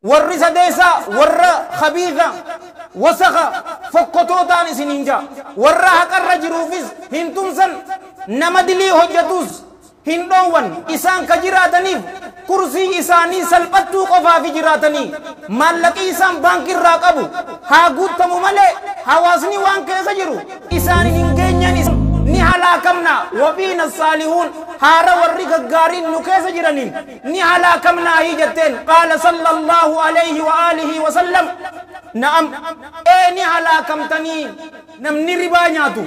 Warri sadeessaa warra khabiisa wasakha fokkotoo ta'an isiniin ja'a. Warra haqarra jiruufis hin tumsan, nama dilii hojjetus hin dhoowwan. Isaan ka jiraataniif kursii isaanii salphattuu qofaafi jiraatanii, maallaqii isaan baankirraa qabu haa guuttamu malee hawaasni waan keessa jiru isaanin hin geenyeen ni halaakamna. Wafiina saalihuun, haara warri gaggaariin nu keessa jiraniin ni halaakamnaa hii jetteen. Qaala sallallahu alayhi wa alihi wa sallam, na'am, ee ni halaakamtanii. Namni ribaa nyaatu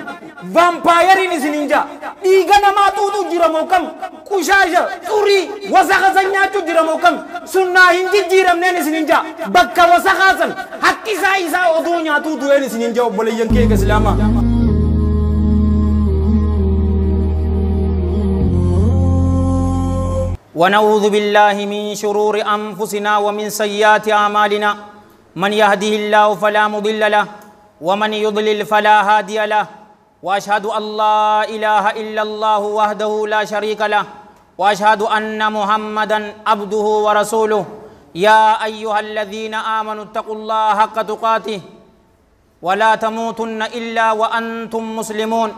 vaampaayeriin isiniin jaa, dhiiga namaa xuuxu jira moo kam, qushaasha xurii wasaka san nyaachuu jira moo kam, sunnaa hin jijjiiramneen isiniin jaa, bakka wasakaa san hakki isaa isaa odoo nyaatuu du'een isiniin jaa, obboleeyyan kee islaamaa. ونعوذ بالله من شرور أنفسنا ومن سيئات أعمالنا، من يهده الله فلا مضل له ومن يضلل فلا هادي له، وأشهد أن لا إله إلا الله وحده لا شريك له، وأشهد أن محمدا عبده ورسوله. يا أيها الذين آمنوا اتقوا الله حق تقاته ولا تموتن إلا وأنتم مسلمون.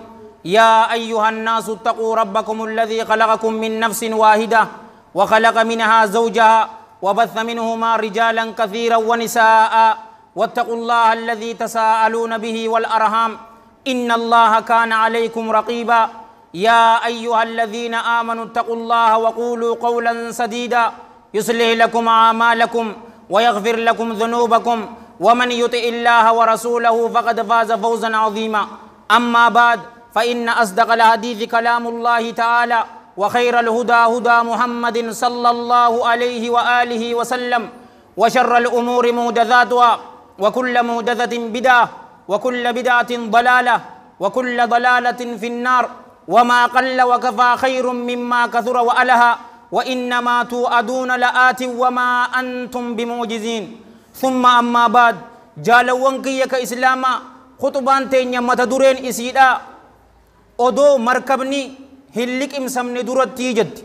يا أيها الناس اتقوا ربكم الذي خلقكم من نفس واحدة وخلق منها زوجها وبث منهما رجالا كثيرا ونساء، واتقوا الله الذي تساءلون به والأرحام إن الله كان عليكم رقيبا. يا أيها الذين آمنوا اتقوا الله وقولوا قولا سديدا يصلح لكم أعمالكم ويغفر لكم ذنوبكم، ومن يطع الله ورسوله فقد فاز فوزا عظيما. أما بعد، فإن أصدق الحديث كلام الله تعالى، وخير الهدى هدى محمد صلى الله عليه وآله وسلم، وشر الأمور محدثاتها، وكل محدثة بدعة، وكل بدعة ضلالة، وكل ضلالة في النار. وما قل وكفى خير مما كثر وألها، وإنما توعدون لآت وما أنتم بمعجزين. ثم أما بعد، جالوان كيك إسلاما خطبان تينيا متدورين إسيدا odoo markabni hin liqimsamne duratti jetti.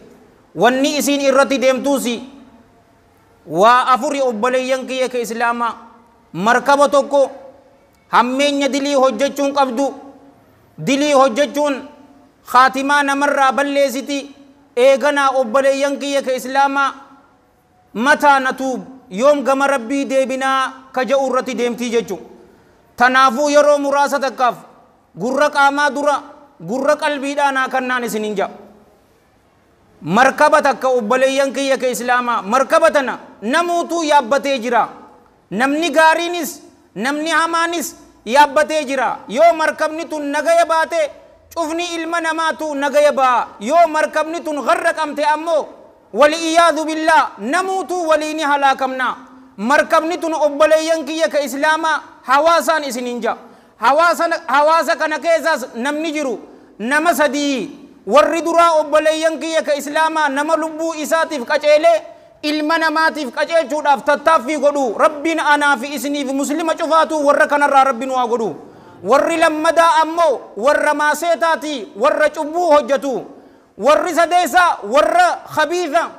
Wanni isiin irratti deemtuusi waa afuri, obboleeyyan kiyya ka islaamaa. Markaba tokko hammeenya dilii hojjechuun qabdu, dilii hojjechuun khaatimaa namarraa balleessiti. Eeganaa obboleeyyan kiyya ka islaamaa, mataa natuub, yoom gama rabbii deebinaa ka ja'u irratti deemtii jechu. Tanaafuu yeroo muraasa takkaaf gurra qaamaa dura gurra qalbiidhaan kannaan isinin ja'a. Markaba takka, obboleeyyan kiyya ka islaamaa, markaba tana namuutuu yaabbatee jira. Namni gaariinis namni hamaanis yaabbatee jira. Yoo markabni tun nagaya baate cufni ilma namaatu nagaya ba'a. Yoo markabni tun garraqamte ammoo wali'iyaadu billaa namuutuu waliini halaakamna. Markabni tun, obboleeyyan kiyya ka islaamaa, hawaasaan isinin ja'a. Hawaasa kana keessaas namni jiru nama sadii. Warri duraa, obboleeyyan kiyya ka islaamaa, nama lubbuu isaatiif qaceelee ilma namaatiif qaceelchuudhaaf tattaaffii godhu. Rabbiin anaa fi isiniif muslima cufaatu warra kanarraa rabbiin waa godhu. Warri lammadaa ammoo warra maaseetaati, warra cubbuu hojjetu. Warri sadeessaa warra khabiisa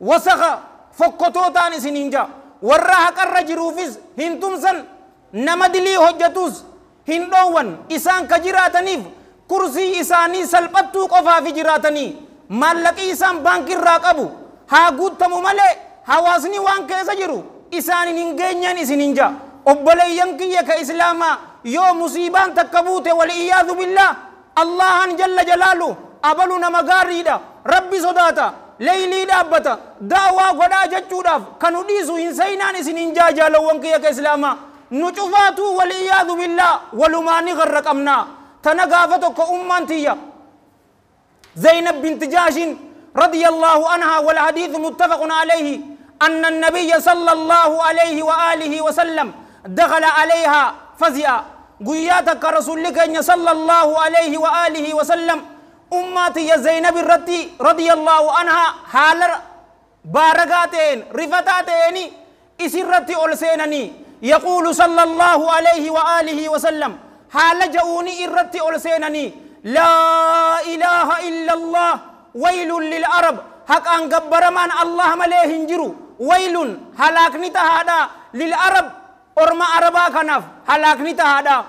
wasakha fokkotoo ta'an isiniin ja'a. Warra haqarra jiruufis hin tumsan, nama dilii hojjetus hin dhoowwan. Isaan ka jiraataniif kursii isaanii salphattuu qofaafi jiraatanii, maallaqii isaan baankirraa qabu haa guuttamu malee hawaasni waan keessa jiru isaanin hin geenyeen isinin ja'a. Obboleeyyan kiyya ka islaamaa, yoo musiibaan takka buute, wali'iyaadu billaa, Allahan jalla jalaalu abalu nama gaariidha, rabbi sodaata, leeylii dhaabbata, daawaa godhaa jechuudhaaf kanu dhiisu hin seenaan isinin jaa. Jaalawwan kiyya ka islaamaa, nu cufaatu wali'iyaadu billaa walumaani garraqamnaa. Tana gaafa tokko ummaan tiyya زينب بنت جاش رضي الله عنها، والحديث متفق عليه، أن النبي صلى الله عليه وآله وسلم دخل عليها فزع. قياتك رسولك صلى الله عليه وآله وسلم أمتي يا زينب الرتي رضي الله عنها حال بارقاتين رفتاتين إسرتي ألسينني. يقول صلى الله عليه وآله وسلم حال جاوني إرتي ألسينني: لا إله إلا الله، ويل للعرب، حق أن قبرمان الله مليه هنجرو. ويل هلاكني تهادا للعرب أرما عربا كناف هلاكني تهادا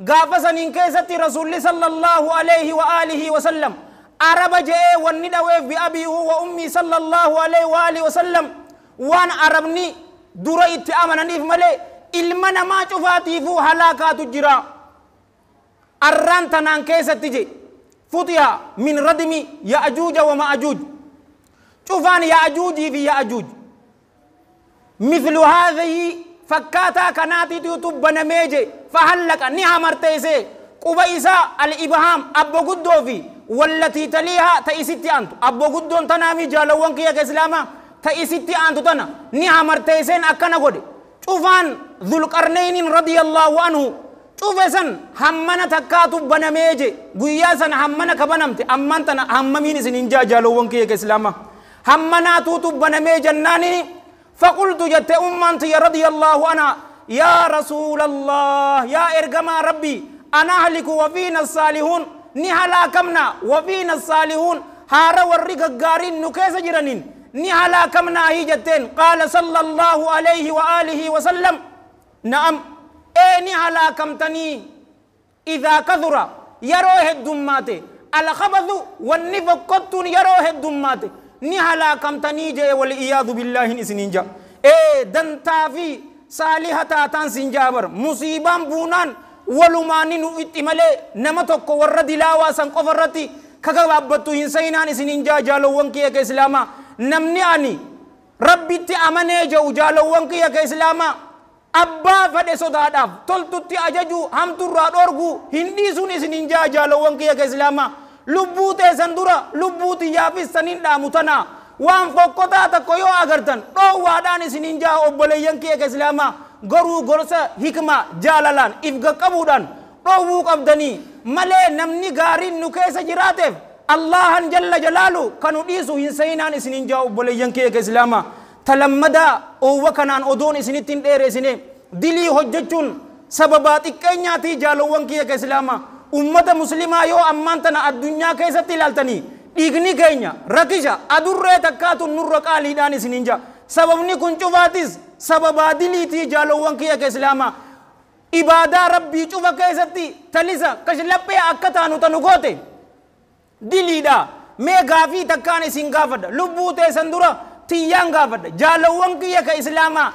غافسن كيستي رسول صلى الله عليه وآله وسلم عرب جاء والندويف بأبي وأمي صلى الله عليه وآله وسلم وان عربني درا اتأمنا نيف ملي إلمنا ما شفاتيفو هلاكات الجرا الران تنان كيستي جي فتح من ردم يأجوج ومأجوج شوفان يأجوج في يأجوج مثل هذه فكاتا كناتي تيوتوب بنميجي فهلك نها مرتيسي قبيسا الإبهام أبو قدو في والتي تليها تأسيتي أنتو أبو قدو تنامي جالوان كيا كإسلاما تأسيتي أنتو تنا نها مرتيسين أكنا قدي شوفان ذو القرنين رضي الله عنه شوفسن همنا تكاتو بنميجي قياسن همنا كبنمتي أمان تنا هممين سننجا جالوان كيا كإسلاما همنا توتو بنميجي ناني فقلت جت أمانتي رضي الله عنها يا رسول الله يا إرجما ربي أنا أهلك وفينا الصالحون نهلا كمنا وفينا الصالحون هارا ورق الجارين نكيس جرانين نهلا كمنا هي جتين قال صلى الله عليه وآله وسلم نعم إيه نهلا كمتني إذا كثر يروه الدمات الخبث والنفقة يروه الدمات نهلا كمتني جي والعياذ بالله نسنجا إيه دنتافي صالحة تانسنجابر مصيبان بونان ولماني نؤتمالي نمتك ورد لاوا سنقفرتي كغبابتو هنسينان سننجا جالو وانكي كإسلاما نمني أني ربي تأمني جو جالو وانكي كإسلاما أبا فدي صداداف تلتتي أججو هم ترى دورغو هندي سوني سننجا جالو وانكي كإسلاما لبوتي سندورا لبوتي يافي سنين دامتنا وان فوقتا تكويو أغرتن دو واداني سننجا أبولي ينكي كإسلاما غرو غرسا حكمة جالالان إفغا قبودان دو قبدني ملي نمني غارين نكيس جراتف الله جل جلاله كانوا ديسو هنسينان سننجا أبولي ينكي كإسلاما تلمدا أو وكنان أدون سنتين دير سنين دلي حججون سببات إكينياتي جالو وانكي كإسلاما أمة مسلمة يو أمانتنا الدنيا كيسة تلالتني إغني كينيا ركيشا أدورة تكاتو نور قالي داني سننجا سببني كنشوفاتيس سبب دليتي جالو وانكي كإسلاما إبادة ربي شوفا كيستي تلسا كشلبي أكتانو تنوغوتي دليدا مي غافي تكاني سنغافد لبوتي سندورا تيان غافد جالو وانكي كإسلاما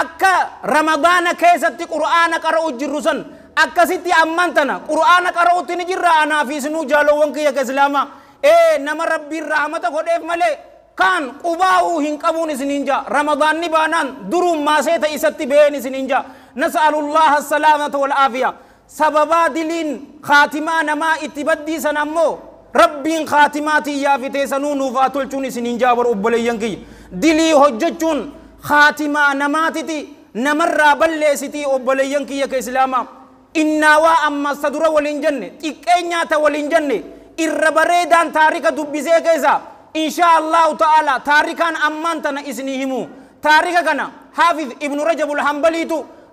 أكا رمضان كيستي قرآن قرأو جرسن أكاسيتي أمانتنا قرآن قرأو تنجر أنا في سنو جالو وانكي كإسلاما إيه نما ربي الرحمة قد ملي كان قباو هنقبون سننجا رمضان نبانان دروم ما سيتا إستي بين سننجا نسأل الله السلامة والعافية سببا دلين خاتمة نما اتبدي سنمو ربي خاتماتي يا فتي سنو نوفاتل سننجا ورب ينكي دلي هججون خاتمة نماتتي نمر بلسيتي أبلي ينكي كإسلاما إنا وأما صدر ولنجنة تكينيا ولنجنة إربريدان تاريخ دبزي كيسا إن شاء الله تعالى تاريخان أمانتنا إسنيهمو تاريخ كان حافظ ابن رجب الحنبلي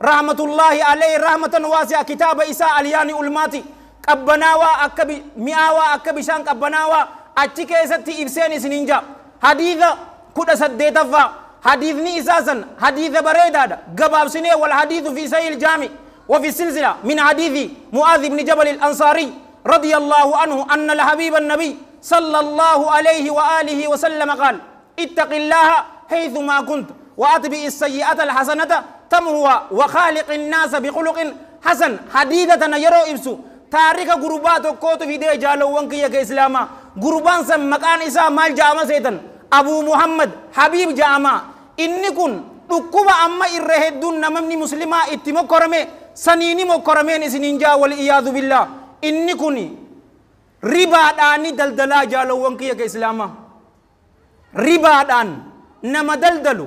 رحمة الله عليه رحمة واسعة كتاب إساء الياني ألماتي قبناوا أكبي مئاوا أكبي شان قبناوا أتشكيستي إبسين سننجا حديث كنا سديتفا حديثني إساسا حديث بريدة قباب سنة والحديث في سيل الجامع وفي السلسلة من حديث معاذ بن جبل الأنصاري رضي الله عنه أن الحبيب النبي صلى الله عليه وآله وسلم قال اتق الله حيثما كنت وأتبع السيئة الحسنة تمهوا وخالق الناس بخلق حسن. حديثة يرو إبسو تاريخ غربات كوت في دي جالو وانكي كإسلاما غربان سم مكان إسا مال جامع سيتن أبو محمد حبيب جامع إني كن dhukkuba amma irra hedduun namni muslimaa itti mokkorame saniini mokkorameen isiniin jaa wal iyaadu billah inni kun ribaadhaani daldalaa jaalowwan kiyya ka islaamaa ribaadhaan nama daldalu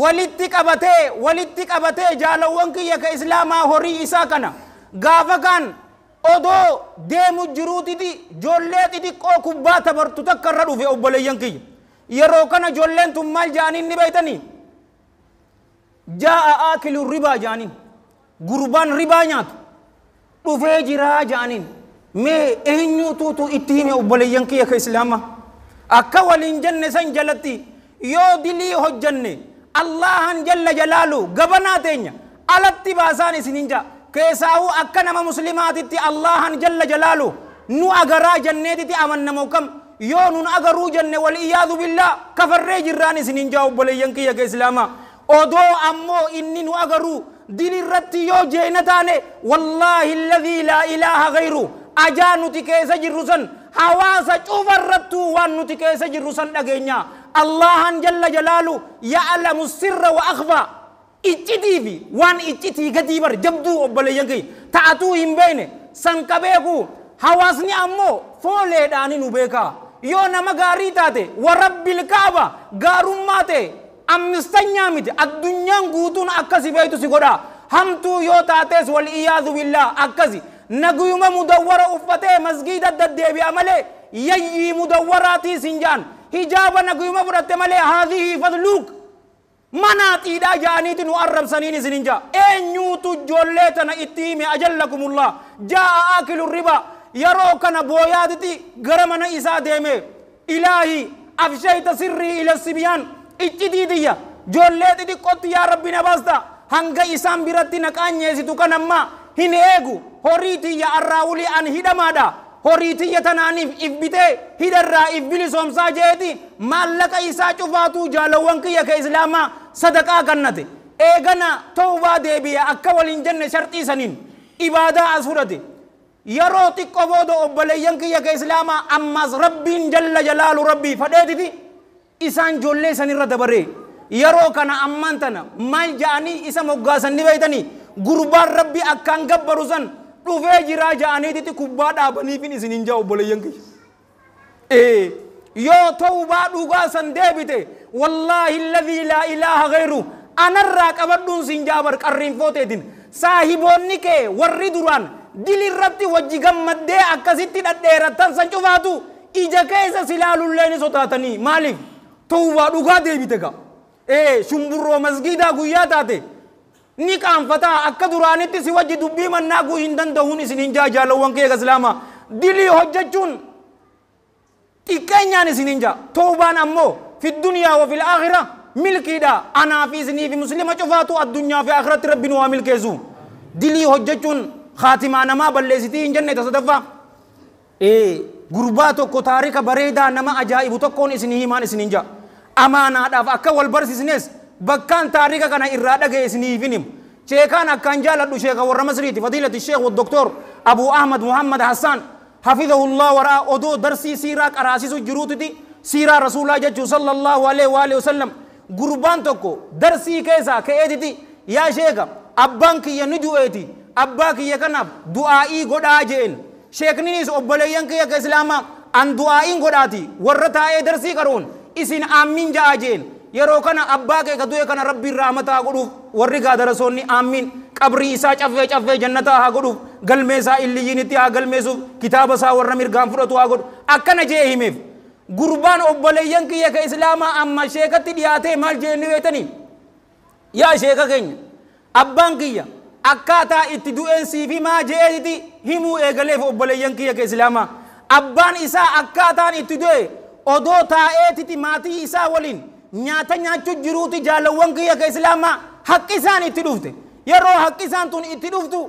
walitti qabatee jaalowwan kiyya ka islaamaa horii isaa kana gaafa kaan odoo deemu jiruutiti joollee xixiqqoo kubbaa tabartu takka irra dhufe obboleeyyan kiyya yeroo kana joolleen tun maal ja'aniin ni beeytanii jaa'a aakilu ribaa ja'aniin gurbaan ribaa nyaatu dhufee jiraa ja'aniin mee eenyutuutu itti hime obboleeyyan kiyya ka islaamaa akka waliin jenne san jalatti yoo dilii hojjanne Allahan jalla jalaalu gabanaa teenya alatti baasaan isinin jaa. Keessaahuu akka nama muslimaatitti Allahan jalla jalaalu nu agaraa janneetitti amannamoo kam yoo nun agaruu jenne wal iyyaadu billaa kafarree jirraan isinin jaa obboleeyyan kiyya ka islaamaa. Odoo ammoo inni nu agaruu dilirratti yoo jeena taane wallaahi alladhii laa ilaaha ghayru ajaa nuti keessa jirru san hawaasa cufarrattuu waan nuti keessa jirru san dhageenya. Allahan jalla jalaalu ya'lamu sirra wa akhfaa. Iccitii fi waan iccitii gadii bar jabduu obboleeyyan kiyya ta'atuu hin beekne san ka beeku hawaasni ammoo fooleedhaani nu beekaa. Yoo nama gaarii taate warabbil kaaba gaarummaa ta'e ammistanyaa miti addunyaan guutuun akkasi beektu si godha. Hamtuu yoo taates wal iyyaadu billaa akkasi naguyuma mudawwara uffatee masgiida deddeebi'a malee yayyii mudawwaraatii sin jaan hijaaba naguyuma fudhatte malee haadhihii fadluuk manaaxiidhaa ja'aniiti nu arrabsaniin isinin ja'a. Eenyuutu ijoollee tana itti hime ajallakumullah jaa'a aakilu riba yeroo kana booyaatiti gara mana isaa deeme ilaahi afshayta sirrii ila sibiyaan iccitii tiyya ijoollee xixiqqootti yaa rabbi na baasta hanga isaan biratti na qaanyeessitu kan amma hin eegu horii tiyya arraawulii an hidhamaadha horii tiyya tanaaniif if bitee hidharraa if bilisoomsaa jeeti maallaqa isaa cufaatuu jaalawwan kiyya ka islaamaa sadaqaa kannate eegana tawbaa deebi'e akka waliin jenne sharxii saniin ibaadaa as fudhate. Yeroo xiqqoo booda obboleeyyan kiyya ka islaamaa ammas rabbiin jalla jalaalu rabbii fadheetiti isaan ijoollee sanirra dabaree yeroo kana ammaan tana maal ja'anii isa moggaasan ni beeytanii gurbaan rabbi akkaan gabbaru san dhufee jiraa ja'aniititi kubbaa dhaabaniifin isinin ja'a obboleeyyan kiyya. Yoo tawbaa dhugaa san deebite wallaahi alladhii laa ilaaha ghayru anarraa qabadhuun sin ja'a bar qarriinfooteetin saahiboonni kee warri duraan dilirratti wajji gammaddee akkasitti dhadheerattan san cufaatu ija keessa silaalullee ni sodaatanii maaliif tawbaa dhugaa deebite gaa. Shumburroo masgiidaa guyyaa taate ni qaanfataa akka duraanitti si wajji dubbii mannaa guu hin danda'uun isin hin jaa jaalawwan kee islaamaa dilii hojjechuun xiqqeenyaan isin hin jaa. Tawbaan ammoo fi duniyaa wa fil aakhira milkiidha anaa fi isinii fi muslima cufaatu addunyaa fi aakhiraatti rabbi nu haa milkeessu. Dilii hojjechuun khaatimaa namaa balleessitii hin jenne tasadaffaa. Gurbaa tokko taarika bareedaa nama ajaa'ibu tokkoon isinii himaan isin hin jaa. Amaanaadhaaf akka wal barsiisnes bakkaan taarika kana irraa dhaga'e isiniif hin himu. Sheekaan akkaan jaaladhu sheeka warra Masriiti fadiilati sheekh wa doktor Abu Ahmad Muhammad Hassan hafidhahullah waraa odoo darsii siiraa qaraasisu jiruutiti siiraa rasuulaa jechuu sallallahu alaihi wa alihi wasallam gurbaan tokko darsii keessaa ka'eetiti yaa sheeka abbaan kiyya ni du'eeti abbaa kiyya kanaaf du'aa'ii godhaa jeen. Sheekninis obboleeyyan kiyya ka islaamaa an du'aa'iin godhaati warra taa'ee darsii qaruun isin aammin ja'a jeen. Yeroo kana abbaa kee ka du'e kana rabbiin rahmataa godhuuf warri gaadarasoonni aammin qabrii isaa caffee caffee jannataa haa godhuuf galmee isaa illiyyiinitti haa galmeessuuf kitaaba isaa warra mirgaan fudhatu haa godhu akkana jee himeef. Gurbaan obboleeyyan kiyya ka islaamaa amma sheekatti dhiyaatee maal jeenni beektanii yaa sheeka keenya abbaan kiyya akkaataa itti du'een siif himaa je'eetiti himuu eegaleef obboleeyyan kiyya ka islaamaa abbaan isaa akkaataan itti du'e odoo taa'eetiti maatii isaa waliin nyaata nyaachuu jiruuti jaalawwan kiyya ka islaamaa haqqi isaan itti dhufte. Yeroo haqqi isaan tun itti dhuftu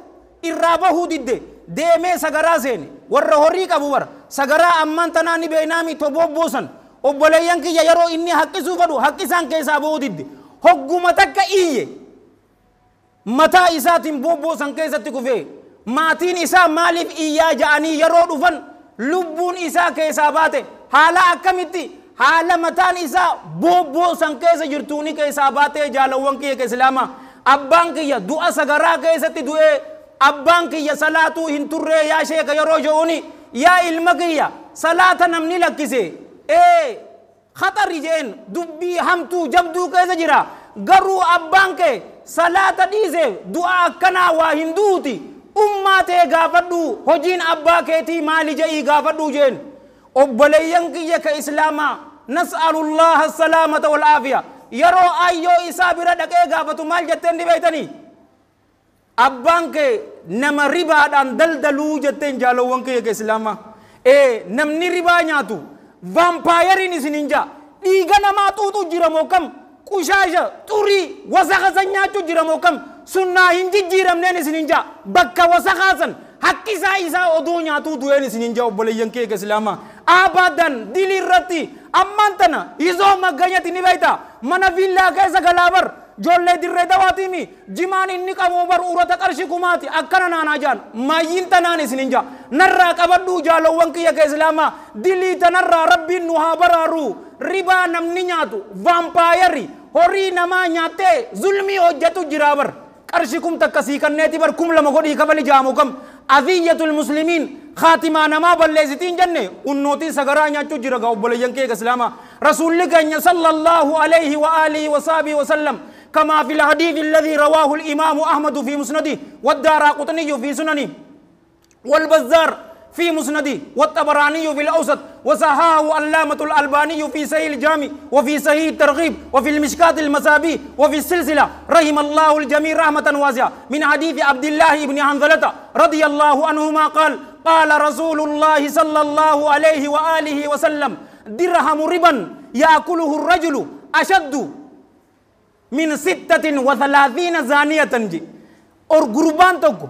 irraa bahuu didde deemee sagaraa seene warra horii qabu bara sagaraa ammaan tanaa ni beeknaami tobobboosan obboleeyyan kiyya yeroo inni haqqisuu fedhu haqqi isaan keessaa bahuu didde hogguma takka iyye mataa isaatiin bobboosan keessatti kufee maatiin isaa maaliif iyyaa ja'anii yeroo dhufan lubbuun isaa keessaa baate haala akkamitti haala mataan isaa bobboosan keessa jirtuuni keessaa baatee jaalawwan kiyya ka islaamaa abbaan kiyya du'a sagaraa keessatti du'ee abbaan kiyya salaatuu hin turree yaa sheeka yeroo je'uuni yaa ilma kiyya salaata namni lakkise khaxarri jeen dubbii hamtuu jabduu keessa jira garuu abbaan kee salaata dhiise du'a akkanaa waa hin duuti ummaa tee gaafadhu hojiin abbaa keetii maali je'ii gaafadhu jeen. Obboleeyyan kiyya ka islaamaa nas'alullaha salaamata wal aafiya yeroo ayyoo isaa bira dhaqee gaafatu maal jetteen ni beektanii abbaan kee nama ribaadhaan daldaluu jetteen jaalawwan kiyya ka islaamaa. Namni ribaa nyaatu vaampaayeriin isin hin jaa dhiiga namaa xuuxu jira moo kam Qushaasha xurii wasaka san nyaachuu jira moo kam? Sunnaa hin jijjiiramneen isin hin jaa. Bakka wasakaa san hakkisaa isaa odoo nyaatuu du'een isin hin jaa, obboleeyyan kee islaamaa. Abadan dilii irratti ammaan tana izoo magganyati ni beekta. Mana villaa keessa galaa bar joollee Dirree Dawaatiimi jimaan inni qabu bar urata qarshii kumaati akkana naanaa jaan maayyiin tanaan isin hin jaa. Narraa qabadhuu, jaalowwan kiyya kee islaamaa, dilii tanarraa rabbiin nu haa baraaru. Ribaa namni nyaatu vaampaayarri horii namaa nyaattee zulmii hojjetu jira bar. Qarshii 1000 sii kanneeti bar 2000 godhii kafali jaamu kam aziyyatul muslimiin khaatimaa namaa balleessitiin jenne unnootiin sagaraa nyaachuu jira gaa, obboleeyyan kee islaamaa. Rasuulli keenya sallallahu alayhi wa alihi wa sahbihi wa sallam كما في الحديث الذي رواه الإمام أحمد في مسنده والدارقطني في سننه والبزار في مسنده والطبراني في الأوسط وصححه علامة الألباني في صحيح الجامع وفي صحيح الترغيب وفي المشكاة المصابيح وفي السلسلة، رحم الله الجميع رحمة واسعة، من حديث عبد الله بن حنظلة رضي الله عنهما قال: قال رسول الله صلى الله عليه وآله وسلم: درهم ربا يأكله الرجل أشد من 36 زانية. جي اور gurbaan tokko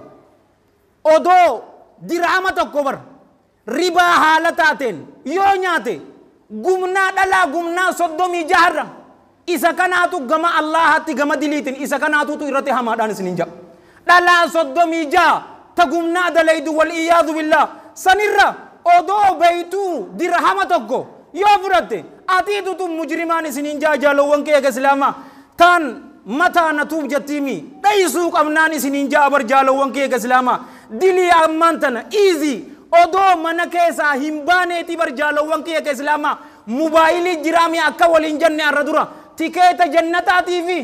odoo dirhama tokko bar ribaa haala taateen yoo nyaate gumnaa dhalaa gumnaa 36rra isa kanaatu gama Allaahatti gama diliitin isa kanaatutu irratti hamaadhaan isin hin jedha. Dhalaa 36 ta gumnaa dalaydu, wal iyyaadu billah, sanirra odoo beeytuu dirhama tokko yoo fudhatte atiitutu mujrimaan isin hin jaa. Jaalowwan kee islaamaa, taan mataa natuuf jettiimi dhaysuu qabnaan isin hin jaa bar. Jaalowwan kee islaamaa, dilii ammaan tana easy odoo mana keessaa hin baaneeti bar. Jaalowwan kee islaamaa, mubaayilii jiraami akka waliin jenne arra dura tikeeta jannataatii fi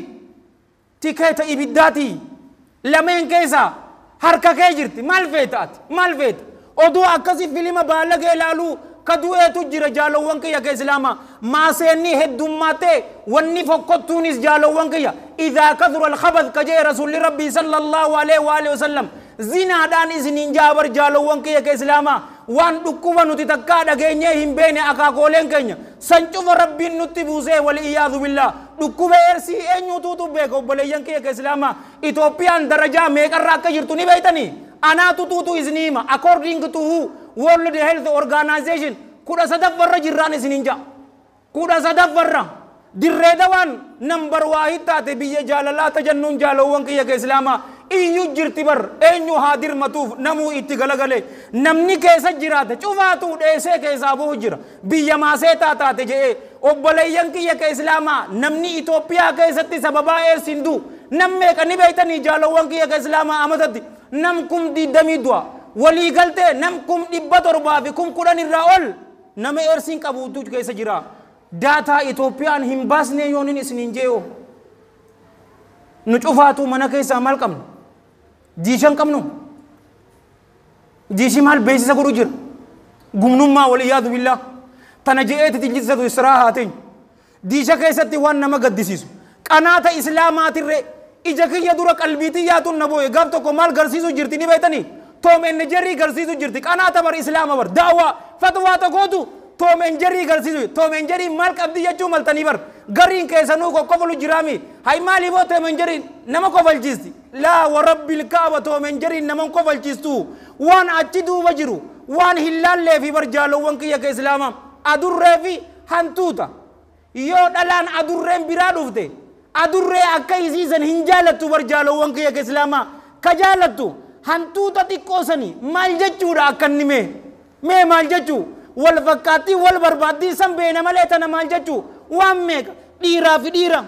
tikeeta ibiddaatii lameen keessaa harka kee jirti. Maal feeta ati? Maal feeta? Odoo akkasi filima baalagee ilaaluu ka du'eetu jira. Jaalowwan kiyya ka islaamaa, maaseenni heddummaatee wanni fokkottuunis, jaalowwan kiyya, idaa kathura alkhabath ka jee rasuulli rabbii sallallahu alaihi wa alihi wasallam zinaadhaan isiniin jaabar. Jaalowwan kiyya ka islaamaa, waan dhukkuba nuti takkaa dhageenyee hin beene akaakooleen keenya san cufa rabbiin nutti buusee, wal iyyaadu billah. Dhukkuba eersii eenyutuutu beeka? Obboleeyyan kiyya ka islaamaa, Itoophiyaan darajaa meeqarra akka jirtu ni beeytanii? Anaatu tuutu isinii hima. According to WHO, World Health Organization, 13ffarra jirraan isiniin ja'a. 13ffarra. Dirree Dawaan number waahid taate. Biyya jaalalaa tajannuun, jaalowwan kiyya ka islaamaa, iyyuu jirti bar. Eenyu haa dirmatuuf? Namuu itti galagale. Namni keessa jiraate cufaatu dheesee keessaa bu'u jira. Biyya maaseetaa taate je'ee. Obboleeyyan kiyya ka islaamaa, namni Itoophiyaa keessatti sababaa eersiin du'u nam meeqa ni beeytanii? Jaalowwan kiyya ka islaamaa, amatatti nam 20,000 du'a. Walii galtee nam 710,000 irraa ol nama eersiin qabuutu keessa jira. Daataa Itoophiyaan hin baasne yoonin isiniin jee'oo nu cufaatu mana keessaa maal qabnu? Diishan qabnu. Diishii maal beeksisa godhu jira? Gumnummaa, waliyyaadu billaa. Tana je'eeti tijjisatu israa haa ta'u. Diisha keessatti waan nama gaddisiisu qanaata islaamaatirree ija kiyya dura qalbiitii yaatuun na boo'e. Gaaf tokko maal garsiisu jirti ni beektanii? Tom and Jerry garsiisu jirti. Qanaata bar islaama bar daawaa fatwaa tokkootu Tom and Jerry garsiisu. Tom and Jerry maal qabdi jechuu maltanii bar gariin keessanuu kokkofalu jiraami. Hay, maaliifoo Tom and Jerry nama kofalchiisti? Laa warabbil kaaba, Tom and Jerry nama kofalchiistu. Waan achi duuba jiru waan hin laallee fi bar, jaalowwan kiyya ka islaamaa, adurree fi hantuuta yoo dhalaan adurreen biraa dhufte adurree akka isiisan hin jaalattu bar. Jaalowwan kiyya ka islaamaa, ka jaalattu hantuuta xiqqoo sanii. Maal jechuudha akka inni mee maal jechuu? Wal fakkaattii wal barbaaddii san beena malee tana maal jechuu? Waan meeqa dhiiraa fi dhiira,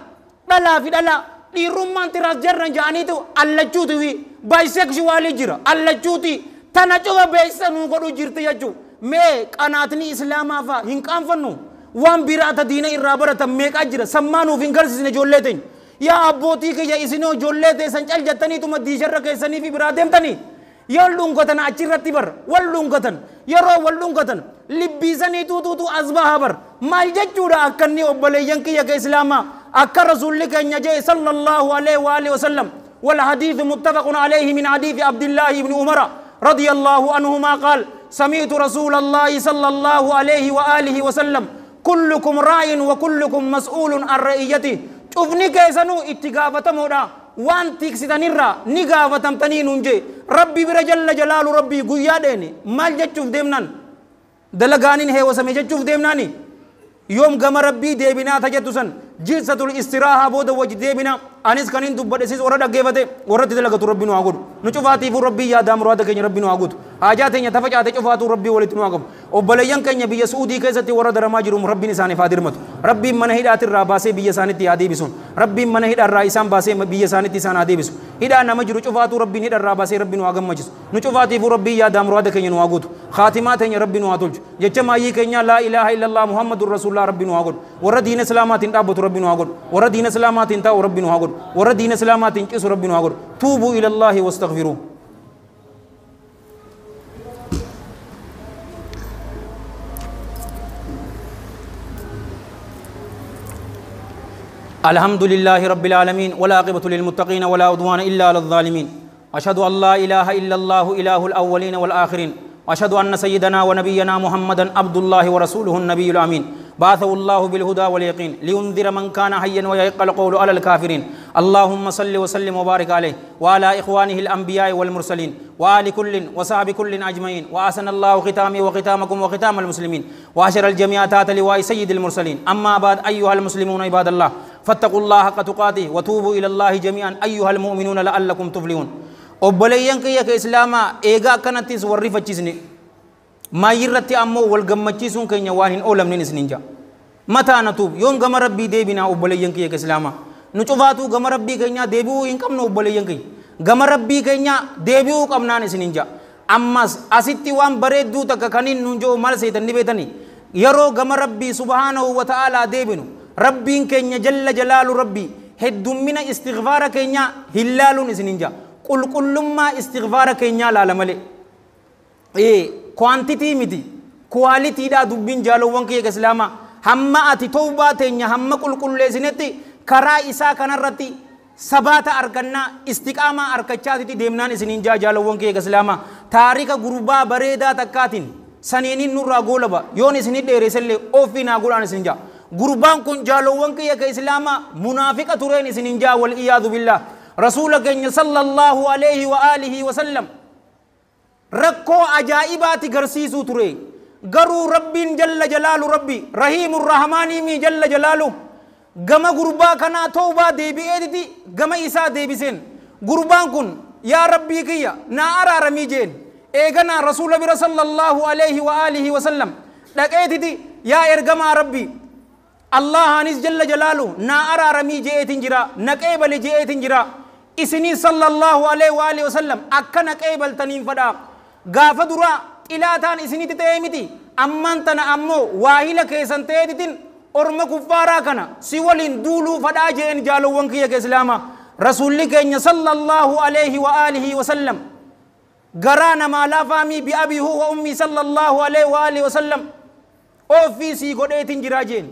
dhalaa fi dhalaa, dhiirummaan transgender jedhaniitu allachuuti fi bisexualii jira allachuuti. Tana cufa beeksisa nuu godhu jirti jechuu. Mee qanaatni islaamaa faa hin qaanfannu? Waan biraa ta diina irraa baratan meeqaa jira? Sammaa nuuf hin garsiisne ijoollee teenya. Yaa abbootii kiyya, isinoo ijoollee teessan cal jettaniituma diisharra keessanii fi biraa deemtanii yoo dhungatan achirratti bar wal dhungatan, yeroo wal dhungatan libbiisanii tuutuutu as baha bar. Maal jechuudha akka inni? Obboleeyyan kiyya ka islaamaa, akka rasuulli keenya jee sallallahu alaihi wa alihi wasallam, والحديث متفق عليه، من حديث عبد الله بن عمر رضي الله عنهما قال: سمعت رسول الله صلى الله عليه وآله وسلم: كلكم راع وكلكم مسؤول عن رعيته. Cufni keessanuu itti gaafatamoodha. Waan tiksitanirraa ni gaafatamtanii nuun jee. Rabbi bira jalla jalaalu rabbii guyyaa dheene maal jechuuf deemnaan? Dalagaaniin heewasame jechuuf deemnaani? Yoom gama rabbii deebinaa tajettu san jilsatul istiraahaa booda wajji deebina. Anis kan hin dubbadhe sis warra dhaggeeffate warratti dalagatu rabbi nu haa godhu. Nu cufaatiifuu rabbii yaadaa muraada keenya rabbi nu haa guutu. Haajaa teenya tafa caate cufaatuu rabbii walitti nu haa qabu. Obboleeyyan keenya biyya Suudii keessatti warra daramaa jiru rabbiin isaaniif haa dirmatu. Rabbiin mana hidhaatirraa baasee biyya isaanitti haa deebisuun. Rabbiin mana hidhaarraa isaan baasee biyya isaanitti isaan haa deebisu. Hidhaa nama jiru cufaatuu rabbiin hidharraa baasee rabbi nu haa gammachiisu. Nu cufaatiifuu rabbii yaadaa muraada keenya nu haa guutu. Khaatimaa teenya rabbi nu haa tolchu. Jecha maayyii keenya laa ilaaha illallah Muhammadur Rasuulullah rabbi nu haa godhu. Warra diina islaamaatiin dhaabbatu rabbi nu haa godhu. Warra diina islaamaatiin taa'u rabbi nu haa godhu. Warra diina islaamaatiin cisu rabbi nu haa godhu. Tuubuu ilallaahi wastaghfiruu. الحمد لله رب العالمين والعاقبة للمتقين ولا عدوان إلا على الظالمين. أشهد أن لا إله إلا الله إله الأولين والآخرين. وأشهد أن سيدنا ونبينا محمدا عبد الله ورسوله النبي الأمين. بعثه الله بالهدى واليقين لينذر من كان حيا ويحق القول على الكافرين. اللهم صل وسلم وبارك عليه وعلى إخوانه الأنبياء والمرسلين وآل كل وصحب كل أجمعين. وأحسن الله ختامي وختامكم وختام المسلمين وأشر الجميع تحت لواء سيد المرسلين. أما بعد، أيها المسلمون عباد الله، فاتقوا الله حق تقاته وتوبوا إلى الله جميعا أيها المؤمنون لعلكم تفلحون. Obboleeyyan kiyya ka islaamaa eegaa akkanattis warri facchisne maayyirratti ammoo wal gammachiisuun keenya waan hin oolamnin isinin ja'a. Mataa natuub yoom gama rabbii deebinaa obboleeyyan kiyya ka islaamaa? Nu cufaatuu gama rabbii keenyaa deebi'uu hin qabnu obboleeyyan kiyya. Gama rabbii keenyaa deebi'uu qabnaan isinin ja'a. Ammas asitti waan bareedduu takka kaniin nuun jiru maal seetan ni beetanii? Yeroo gama rabbii subhaanahu wa ta'aalaa deebinu rabbiin keenya jalla jalaalu rabbii heddummina istighfaara keenyaa hin laaluun isinin ja'a. Qulqullummaa istighfaara keenyaa laala malee. Kwaantitii miti kwaalitiidhaa dubbiin jaalowwan kiyya islaamaa. Hamma ati tawbaa teenya hamma qulqulleessinetti karaa isaa kanarratti sabaata argannaa istiqaamaa argachaatitti deemnaan isiniin jaa jaalowwan kiyya islaamaa. Taarika gurbaa bareedaa takkaatiin saniiniin nurraa goolaba yoon isinii dheeressellee ofii naa godhaan isin jaa. Gurbaan kun jaalowwan kiyya islaamaa munaafiqa tureen isiniin jaa wal iyaadu billah. رسول كenya sallallahu alayhi wa alihi wa sallam rakkoo ajaa'ibaati garsiisuu ture. Garuu rabbiin jalla jalaalu rabbi rahiimur rahmaanii mi jalla jalaalu gama gurbaa kanaa tawbaa deebi'eetiti gama isaa deebiseen. Gurbaan kun yaa rabbii kiyya naa araaramii jeen. Eeganaa rasuula bira sallallahu alayhi wa alihi wa sallam dhaqeetiti yaa ergamaa rabbii Allahaanis jalla jalaalu naa araaramii je'eetin jira, na qeebali je'eetin jira. Isinii sallallahu alayhi wa alihi wa sallam akka na qeebaltaniin fadhaa. Gaafa duraa xilaataan isinitti ta'ee miti. Ammaan tana ammoo waahila keessan ta'eetitin orma kuffaaraa kana si waliin duuluu fadhaa je'een jaalowwan kiyya ka islaamaa. Rasuulli keenya sallallahu alayhi wa alihi wa sallam garaa namaa laafaamii bi abiihu wa ummii sallallahu alayhi wa alihi wa sallam ofii sii godheetin jiraa jeen.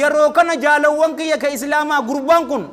Yeroo kana jaalowwan kiyya ka islaamaa gurbaan kun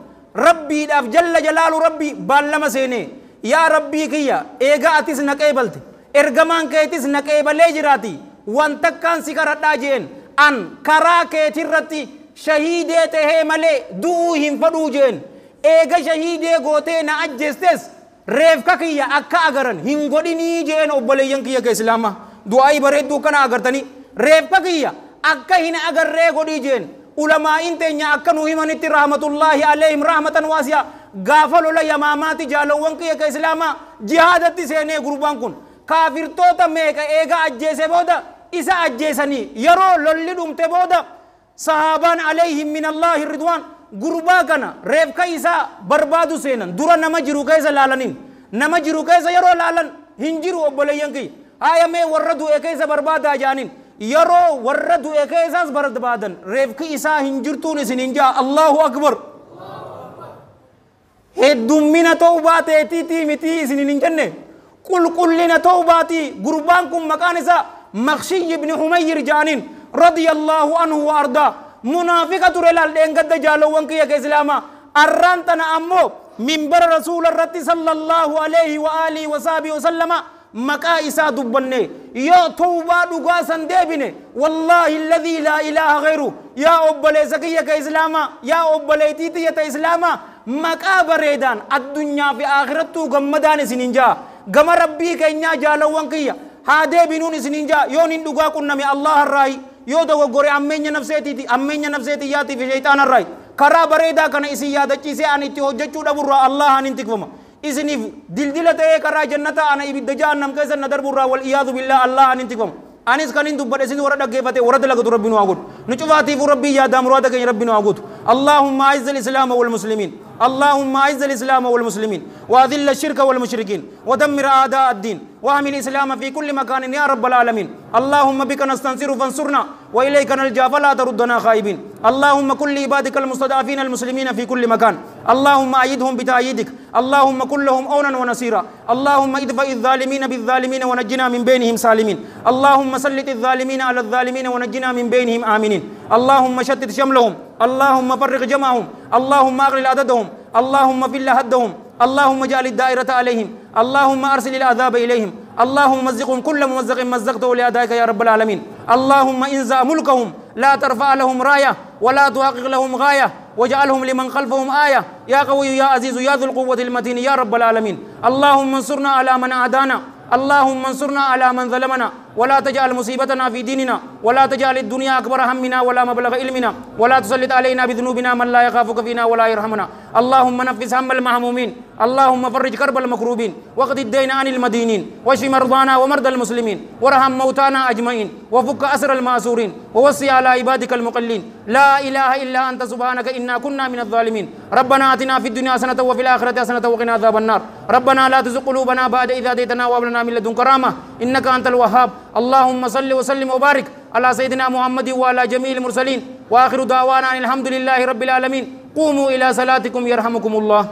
rabbiidhaaf jalla jalaalu rabbii baallama seenee yaa rabbii kiyya eegaa atis na qeebalte ergamaan keetis na qeebalee jiraati waan takkaan si kadhadhaa jeen. An karaa keetirratti shahiidee tahee malee du'uu hin fadhuu jeen. Eega shahiidee gootee na ajjeestes reefka kiyya akka agaran hin godhinii jeen obboleeyyan kiyya ka islaamaa. Du'aa'ii bareedduu kana agartanii reefka kiyya akka hin agarree godhii jeen. Ulamaa'in teenya akka nu himanitti rahmatullaahi alayhim rahmatan waasi'a. Gaafa lola yamaamaati jaalowwan kiyya ka islaamaa jihaadatti seenee gurbaan kun kaafirtoota meeqa eega ajjeese booda isa ajjeesanii yeroo lolli dhumte booda sahaabaan alayhim min allaahi ridwaan gurbaa kana reefka isaa barbaadu seenan. Dura nama jiru keessa laalaniin nama jiru keessa yeroo laalan hin jiru obboleeyyan kiyya. Haaya mee warra du'e keessa barbaadaa jaaniin yeroo warra du'e keessaas barbaadan reefki isaa hin jirtuun isin hin jaa. Allahu akbar. Heddummina tawbaa teetiitii mitii isin hin jenne qulqullina tawbaatii. Gurbaan kun maqaan isaa Makshiy ibni Humayyir jaaniin radiyallahu anhu wa ardaa. Munaafiqa ture laal dheengadda jaalowwan kiyya ka islaamaa. Arraan tana ammoo minbara rasuula irratti sallallahu alayhi wa alihi wa sahbihi wa sallama maqaa isaa dubbanne yoo tawbaa dhugaa san deebine, wallaahi alladhii laa ilaaha ghayru, yaa obboleessa kiyya ka islaamaa, yaa obboleettii tiyya ta islaamaa, maqaa bareedaan addunyaa fi akhirattuu gammadaan isiniin jaa. Gama rabbii keenyaa jaalawwan kiyya haa deebinuun isiniin jaa. Yoon hin dhugaa qunname Allah irraayi, yoo dogoggore ammeenya nafseetiiti, ammeenya nafseetiyyaatii fi shayxaana irraayi. Karaa bareedaa kana isin yaadachiisee ani itti hojjechuu dhaburraa Allahan hin tikfama. Isiniif dildila ta'ee karaa jannata, ana ibidda jahannam keessa na darburraa, wal iyaadu billah, Allahan hin tikfama. Anis kan hin dubbadhe, isin warra dhaggeeffate warra dalagatu rabbi nu haa godhu. Nu cufaatiifuu rabbii yaadaa muraada keenya rabbi nu haa guutu. اللهم أعز الإسلام والمسلمين، اللهم أعز الإسلام والمسلمين، وأذل الشرك والمشركين، ودمر أعداء الدين، واحمي الإسلام في كل مكان يا رب العالمين. اللهم بك نستنصر فانصرنا، وإليك نلجأ فلا تردنا خائبين. اللهم كن لعبادك المستضعفين المسلمين في كل مكان. اللهم أيدهم بتأييدك، اللهم كن لهم عونا ونصيرا. اللهم ادفع الظالمين بالظالمين ونجنا من بينهم سالمين. اللهم سلط الظالمين على الظالمين ونجنا من بينهم آمنين. اللهم شتت شملهم، اللهم فرق جمعهم، اللهم أغلل عددهم، اللهم فل هدهم، اللهم اجعل الدائرة عليهم، اللهم أرسل العذاب إليهم، اللهم مزقهم كل ممزق مزقته لأدائك يا رب العالمين. اللهم انزع ملكهم، لا ترفع لهم راية ولا تحقق لهم غاية، واجعلهم لمن خلفهم آية يا قوي يا عزيز يا ذو القوة المتين يا رب العالمين. اللهم انصرنا على من عادانا، اللهم انصرنا على من ظلمنا، ولا تجعل مصيبتنا في ديننا، ولا تجعل الدنيا أكبر همنا ولا مبلغ علمنا، ولا تسلط علينا بذنوبنا من لا يخافك فينا ولا يرحمنا. اللهم نفس هم المهمومين، اللهم فرج كرب المكروبين، واقض الدين عن المدينين، واشف مرضانا ومرضى المسلمين، وارحم موتانا أجمعين، وفك أسر المأسورين، ووصي على عبادك المقلين. لا إله إلا أنت سبحانك إنا كنا من الظالمين. ربنا آتنا في الدنيا حسنة وفي الآخرة حسنة وقنا عذاب النار. ربنا لا تزغ قلوبنا بعد إذ هديتنا وهب لنا من لدنك رحمة إنك أنت الوهاب. اللهم صل وسلم وبارك على سيدنا محمد وعلى جميع المرسلين. وآخر دعوانا أن الحمد لله رب العالمين. قوموا إلى صلاتكم يرحمكم الله.